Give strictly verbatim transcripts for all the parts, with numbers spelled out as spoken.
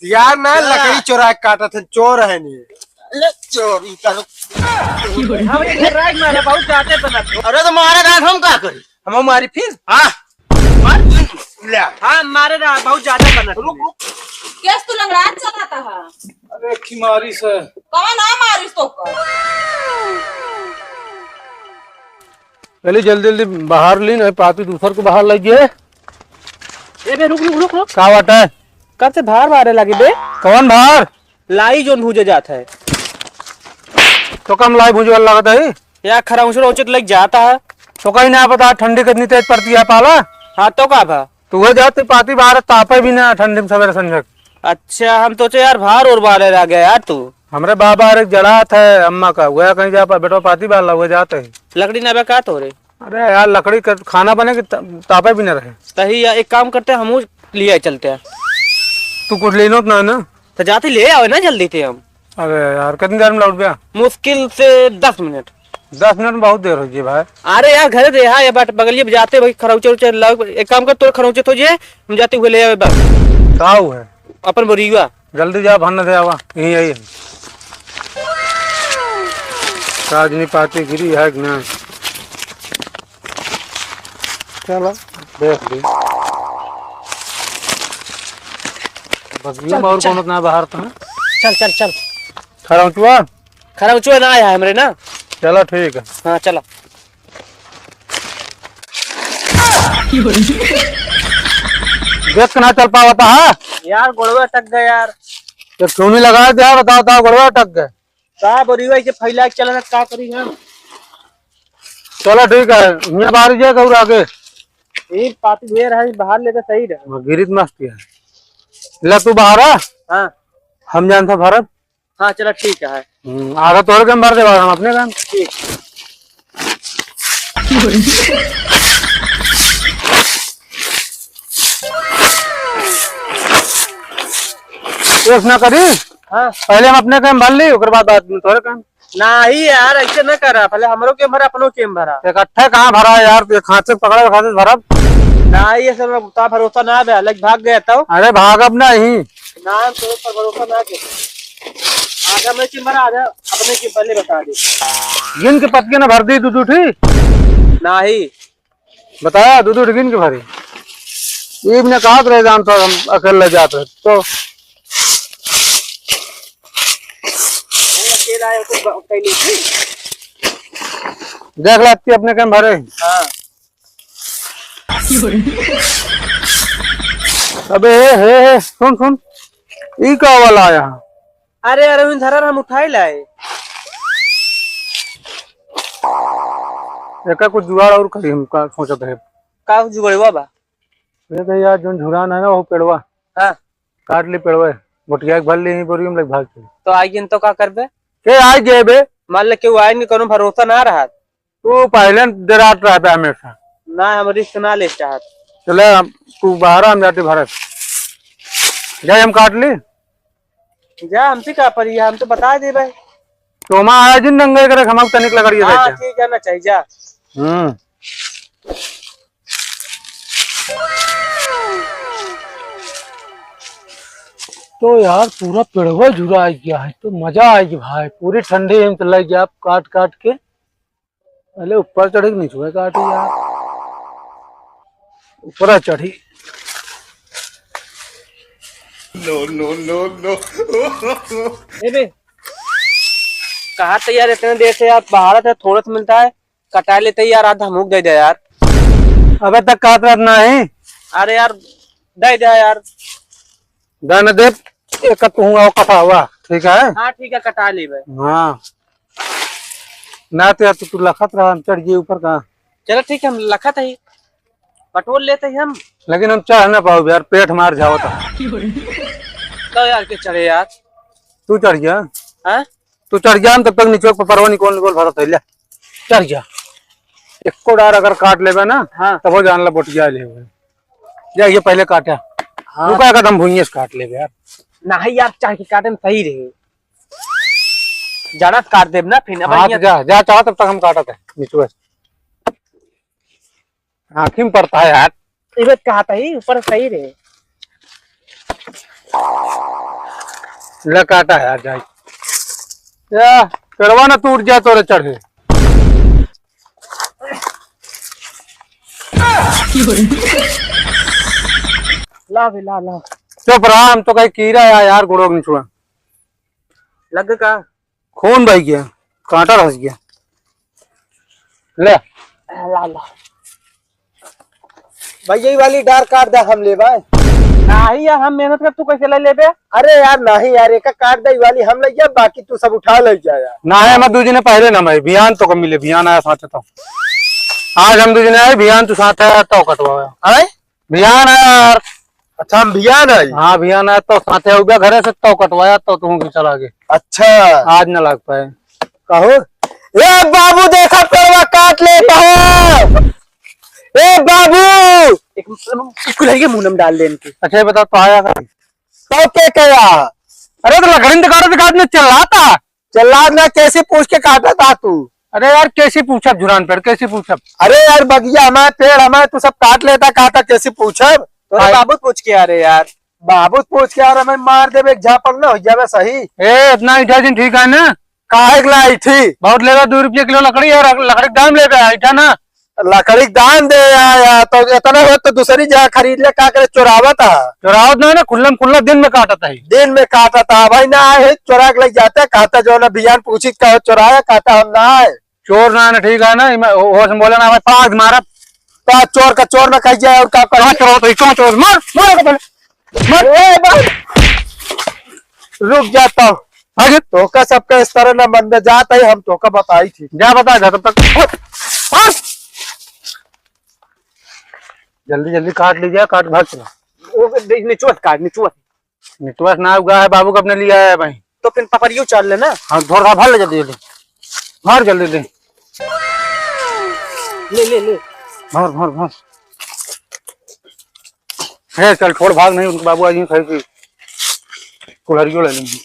यार ना, लकड़ी चोरा के काटत है, चोर है नहीं। ले चोर, ई का हम ये राग मारे बहुत जाते बनत हो। अरे तो मारे का हम का करी? हम मारी फिर? हाँ। मार। ले। हाँ, मारे ना, बहुत ज्यादा बनत हो। रुक, रुक। केस तू लंगड़ा चलाता है। अरे की मारी से। कौन ना मारिस तो कर? पहले जल्दी जल्दी बाहर ली, नहीं पाती दूसर को बाहर लग गए। ए बे, रुक, रुक, रुक, रुक। का बात है? कब से भार मारे लगी बे? कौन भार? लाई जोन भूजे जात है। तो कम लाई भूजे वाला लगता है? या खरौचर उचित लग जाता है। तो कहीं ना पता ठंडी कितनी तेज पड़ती है पाला। हाँ, तो का भा? तू हो जाती पाती बाहर तापे भी ना ठंडी में सवेरे संझक। अच्छा, हम तो यार भार और बारे रह गया यार तू। हमरे बाबा रे जड़ात है अम्मा का, वह कहीं जा पा, बेटो पाती बार ला, वह जाते हैं। लकड़ी ना बे का तोरे? अरे यार, लकड़ी का खाना बने कि त-, तापे भी ना रहे। तही या एक काम करते हैं, हमहू लिया चलते हैं। तू कुछ लेनो तो ना ना? तो जाते ले आओ ना जल्दी थे हम। अरे यार, कितनी देर में लौट गया? मुश्किल से दस मिनट। दस मिनट में बहुत देर हो गई भाई। अरे यार, घरे दे, हाँ, ये बाट बगलिए में जाते भाई, खरौचे उचे लाओ। एक काम कर, तोर खरौचे तो जे, हम जाते हुए ले आवे बस। का हुआ है? अपन बोरिया। जल्दी जा, भन्न दे आवा, यहीं आई है। राजनी पाती गिरी है कि ना? चलो, देख ली। बगिया में और चल। कौनो ना बाहर तो है? चल, चल, चल। खरौचुआ? खरौचुआ ना आया हमरे ना। चलो, ठीक है। हाँ, चलो। देख के ना चल पावता है। यार, गोड़वा अटक गया यार। तो क्यों नहीं लगा दिया? बताओ, बताओ, गोड़वा अटक गए। का बोरी वैसे फैला के चलत, का करी हम? चलो ठीक है, मैं बाहर जाए गौर आगे। एक पाती ढेर है, बाहर लेके सही रहे। हाँ, गिरित मस्त है। ले तू बाहर आ। हाँ। हम जान था भरत। हाँ, चलो ठीक है। हम्म, आधा तोड़ के हम भर दे, हम अपने काम। ठीक। केस ना करी। हाँ। पहले हम अपने काम भर ली, ओकर बाद, बाद में तोरे काम। नहीं यार, ऐसे ना करा, पहले हमरो केम भरा, अपनो केम भरा। इकट्ठे कहाँ भरा है यार, एक हाथ से पकड़ा, एक हाथ से भरब। नहीं, ये सब उतना भरोसा ना बे, अलग भाग गया तो। अरे भागब नहीं। ना, तो पर भरोसा ना के। आधा मैं केम भरा, आधा अपने केम पहले बता दे। गिन के पतके ना भर दी दू दू ठी। नहीं। बताया, दू दू ढिगिन के भरी। ई ने कहत रहे, जान तो हम अकेले जात रहे, तो अकेला है, कुछ ब-, कैले थी। देख ला, इतनी अपने कम भरे। हाँ। अबे, हे, हे, हे, सुन, सुन, ई का वाला आया? अरे अरविंद, धरा, हम उठाई लाए। एका कुछ जुगाड़ और करी, हम का सोचत रहे। का जुगड़वा बा? ये तो यार, जोन झुरान है ना, वो पेड़वा। हाँ। काट ली पेड़वा, बोटिया के भर ली, यहीं बोरी में लग भाग चली। तो आई गेन तो का करबे? के आई गए बे? मान ले, केहू आइन के कोनो भरोसा ना रहत। तू पहले डरात रहबे हमेशा। ना, हम रिस्क ना ले चाहत। चले, हम, तू बाहर, हम जाते भरत। जाए, हम काट ली। जा, हमसे का परी, हम तो बता देबे। तो हम आए जिन दंगे करे, हम तनिक लगड़िए हाँ, देते। ठीक है ना, चाहिए जा। हम्म। तो यार, पूरा पेड़वा झुरा आ गया है, तो मजा आएगी भाई, पूरी ठंडी में तो लग गया आप काट काट के। अरे ऊपर चढ़े कि नीचे काटे यार, ऊपर चढ़ी। No, no, no, no। ए बे, कहा तो यार इतने देर से यार बाहर है, थोड़ा सा मिलता है, कटा लेते यार, आधा मुक दे दे यार। अबे तक काट रहा नहीं। अरे यार, दे दे यार। दे न दे, एक तू आओ कटावा, ठीक है? हाँ ठीक है, कटा लेबे। हाँ। ना तो यार तू, तू लखत रहा, हम चढ़ गए ऊपर का। चलो ठीक है, हम लखत ही, बटोर लेते ही हम। लेकिन हम चढ़ ना पाओ यार, पेट मार जाओ तो। तो यार के चढ़े यार। तू चढ़ गया? हाँ? तू चढ़ गया, हम तब तक नीचे पपरवा निकोल निकोल भरत है, ले। चढ़ गया। एको डार अगर काट लेबे ना, हाँ। तब वो जान ला बोटिया लेबे। जा, ये पहले काटा। हाँ। रुका, एकदम भुइये से काट लेबे यार। नहीं यार, चाह के काटे में सही रहे। जड़ा से काट देब ना, फिर अब हाँ, यहाँ तो जा, जा, चाह, तब तक हम काटत है, निचुए से। आँखी में पड़ता है यार। इबे कहा था ही, ऊपर सही रहे। ले काटा है, आ जाए। या, पेड़वा ना टूट जाए तोरे चढ़े। ला बे, ला, ला। चुप रहा, हम तो कहीं कीड़ा या यार, गुड़ोक निचुआ। लग का? खून बह गया, कांटा धस गया। ले। ला, ला। भैया, ये वाली डार काट दे, हम लेबे। नाही यार, हम मेहनत कर, तू कैसे ले लेबे? अरे यार, नाही यार, एक काट दे, ये वाली हम ले जाए, बाकी तू सब उठा ले जा यार। नाही, हम दू जने पहले ना भाई, बिहान तो कम मिले, बिहान आया साथे तो। आज हम दू जने आए, बिहान तू साथे आया तो कटवाया। अरे? बिहान आया यार। अच्छा, हम बिहान आई? हाँ, बिहान आया तो साथे हो गया घरे से, तो कटवाया तो तू भी चला गए। अच्छा। आज ना लाग पाए। कहो। ए बाबू, देखा पेड़वा काट ले कहो। ए बाबू। एक, एक कुल्हरिया मुंह में डाल दे इनके। अच्छा, ये बताओ, तो आया का? तो के कहा? अरे, तो लकड़ी तो काटो, तो काटने चिल्लाता। चिल्लात ना, कैसे पूछ के काटा था तू? अरे यार, कैसे पूछब जुरान पेड़, कैसे पूछब? अरे यार, बगिया हमारे, पेड़ हमारे, तू सब काट लेता, काटा, कैसे पूछब? तोरे भाई। बाबू पूछ के आ रहे यार। बाबू पूछ के आ रहे, मैं मार देबे, एक झापड़ ना हो जावे सही। ए, इतना ईठा दिन ठीक है ना? काहे के ला ईठी? बहुत लेगा, दो रुपये किलो लकड़ी और लकड़ी के दाम लेबे, ईठा ना। लकड़ी के दाम दे या, या तो इतना हो तो दूसरी जगह खरीद ले, का करे, चोरावत है। चोरावत ना है ना, खुल्लम खुल्ला दिन में काटत है। दिन में काटत है भाई, ना आए है, चोरा के ले जाते, कहता जो ना बिहान पूछी कहो चोराया, कहता हम ना आए। चोर ना है ना, ठीक है ना, इमे ओ-, होश में बोले ना भाई, पाद मारब। तो चोर का चोर ना कह जाए और का करे? कहाँ चोर होता है, कहाँ चोर? मार, मार को पहले। मत ए, बस। रुक जाता हूँ। आगे। तोका सबका इस तरह ना मन में जाता ही, हम तोका बताई थी। जा बता, जा तब तक। हट। जल्दी, जल्दी काट लीजिए, काट भाग चला। वो देख, निचुआ काट, निचुआ। निचुआ ना उगा है, बाबू का अपने लिए आया है भाई। तो फिर पकड़ियो चल लेना। हाँ, धर, धर, भर ले जल्दी, जल्दी। भर जल्दी, जल्दी। ले, ले, ले। भर, भर, भर। हे, चल, छोड़, भाग नहीं, उनके बाबू आज ही खाई थी। कुल्हरियो ले लेंगे।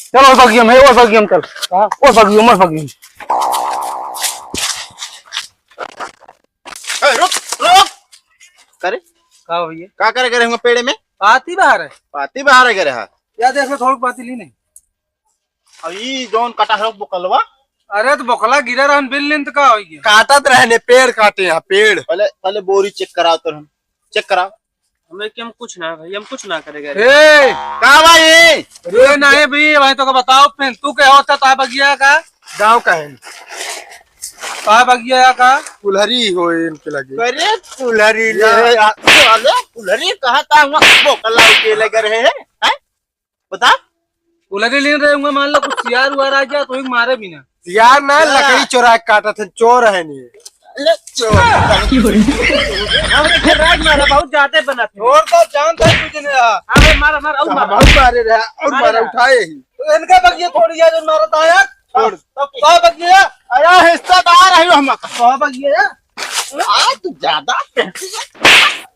चल, और बगिया में, और बगिया में चल। कहाँ? और बगिया में, बगिया में। ए, रुक, रुक। करे? का भैया? का करे करे हुआ पेड़ में? पाती बाहर है। पाती बाहर है करे हा? या देख लो, थोड़ी पाती ली नहीं। अब ई जौन कटा है बोकलवा? अरे तो बोकला गिरा रहन बिल लेन तो का हो गया? काटत रहने, पेड़ काटे हैं, पेड़। पहले, पहले बोरी चेक कराओ तो हम। चेक कराओ। हमें कि हम कुछ ना भाई, हम कुछ ना करेगा। ए! का भाई? रे ना है भाई, भाई तो का बताओ, फिर तू के होता ता बगिया का? गाँव का है। ता बगिया का? कुल्हरी हो इनके लगे। अरे कुल्हरी ले, या। आ, अरे कुल्हरी कहाँ ता हुआ बोकला के लगे रहे हैं? हैं? बता। कुल्हरी लेन रहे हुए, मान लो कुछ सियार उआर आ गया तो ही मारे भी ना। सियार ना, हाँ। लकड़ी चोरा के काटत है, चोर है नहीं। ले चोर। हमरे घर राज मारा बहुत ज्यादा बना थे। और तो जानता है तुझे ने। हाँ भाई, मारा, मारा, और मारा। बहुत मारे रहा, और मारा मारा। उठाए ही। तो इनका बगिया थोड़ी यार मारता है यार। छोड़। तब का बगिया? अरे हिस्सेदार है हम। का बगिया? आ, तू ज्यादा।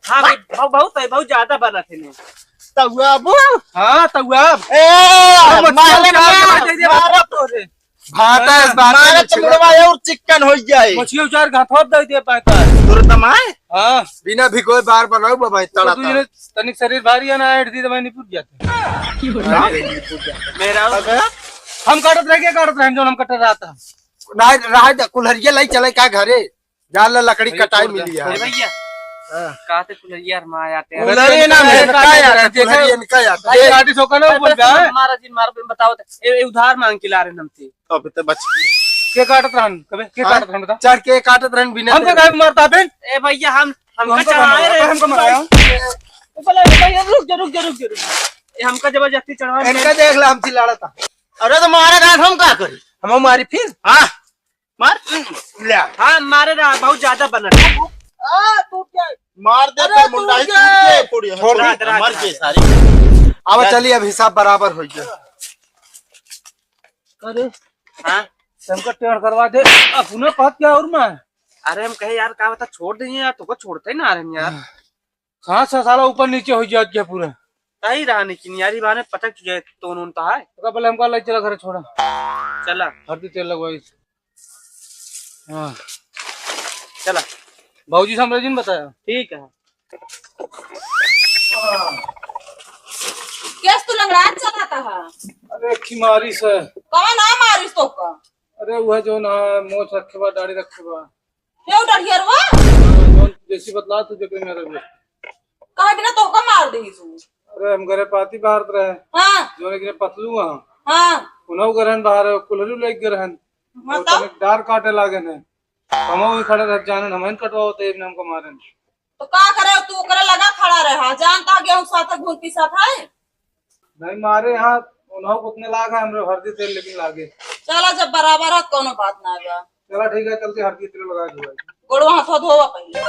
हाँ भाई, बहु-, बहुत है, बहुत ज्यादा बना थे ने। तउआब। हाँ, तउआब। ए, अब मछली मालक उतार के ना, भाई दे दे, मारा। भाता इस बार मारा में तो मुड़वा और चिकन हो जाए। मछली उतार के हाथों दे दे पाता। तुरंत माए? हाँ। बिना भिगोए बार बनाओ बाबा, तो तड़ा तू ये तनिक शरीर भारी है ना, ऐड दी तो मैं नहीं पूछ जाते। हाँ? मेरा अबे? हम काटत रह गए, काटत रहे, जो हम कटर रहा था। ना, रहा दे, कुल्हरिया लाई चले का घरे? जान ला लकड़ी भैया, कटाई छोड़ दे, मिली है। छोड़ दे। भैया, हाँ। कहते कुल्हरिया यार माँ आते हैं। कुल्हरी ना, अरे, इनका यार, देखो, कुल्हरी इनका यार। भाई, ए, आर्टिस्ट होकर ना अरे, बोल बस रहा है। मारा जी, मारा, बताओ तो। ए, ए, उधार मांग के ला रहे हैं हमसे। तो अभी तो बच के काटत रहन, कबे, के हाँ? काटत रहन, बता। चढ़ के काटत रहन, बिना हमको तेरे। काहे मारता बे? ए, भैया, हम, तो हमको हमको चढ़ाए मारा, रहे। हमको मारा। ए, भला, ए, भैया, रुक जा, रुक जा, रुक जा, रुक जा। ए, हमका जबरदस्ती चढ़ाए इनका रहे। देख ला, हमसे लड़ा था। अरे, तो मारा था, हम का करी? हम मारी फिर? हाँ। मार। ले। हाँ, मारे रहा, बहुत ज्यादा बना। आ, टूट गया। मार दे अरे, तो मुंडा ही टूट टूट गया। गया, पूरी छोड़ दे। रात, रात, मर रात। गए सारे। अब जा। चलिए, अब हिसाब बराबर हो गया। अरे, हाँ? हमको टेढ़ करवा दे। अब उन्हें कहत क्या और मैं? अरे, हम कहे यार, का बता, छोड़ दे यार, तुमको छोड़ते ही ना रहे यार। हाँ, सा-, साला ऊपर नीचे हो जात गया पूरा। तही रहा नहीं कि यारी बाने पटक तुझे तो नून तो है। ओका पहले हमका ले चला घरे छोड़ा। चला। हरदी तेल लगवाई। हाँ। चला। बाबूजी से हमरे जी ने बताया। ठीक है। केस तू लंगड़ा चला था। अरे, एक ही मारिस है। कवन ना मारिस तो का? अरे, वह जो ना मोछ रखे बा, दाढ़ी रखे बा। क्यों डढ़ियरवा? हाँ, जौन जैसी बतला तू जेकरे में रहे। कहे बिना तो का मार देही तू? अरे, हम घरे पाती बहारत रहे। हाँ। जौन एक पतलू हाँ। हाँ। उन्हों गरहन बाहर, कुल्हरू लेके गरहन। हाँ, और तब? तनिक डार काटे लागे ने। हम वही खड़े रह जाने, हम कटवाओ तो हमको मारे। तो का करे, तू ओकरे लगा खड़ा रहा, जानता गेहूं साथ घून पीसत है। नहीं मारे यहाँ, उन्हों को उतने लाग है, हमरे हरदी तेल लेकिन लागे। चला, जब बराबर है, कोनो बात ना बा। चला ठीक है, चलते हरदी तेल लगा दो भाई। गोड़वा हाथवा धोवा पहले।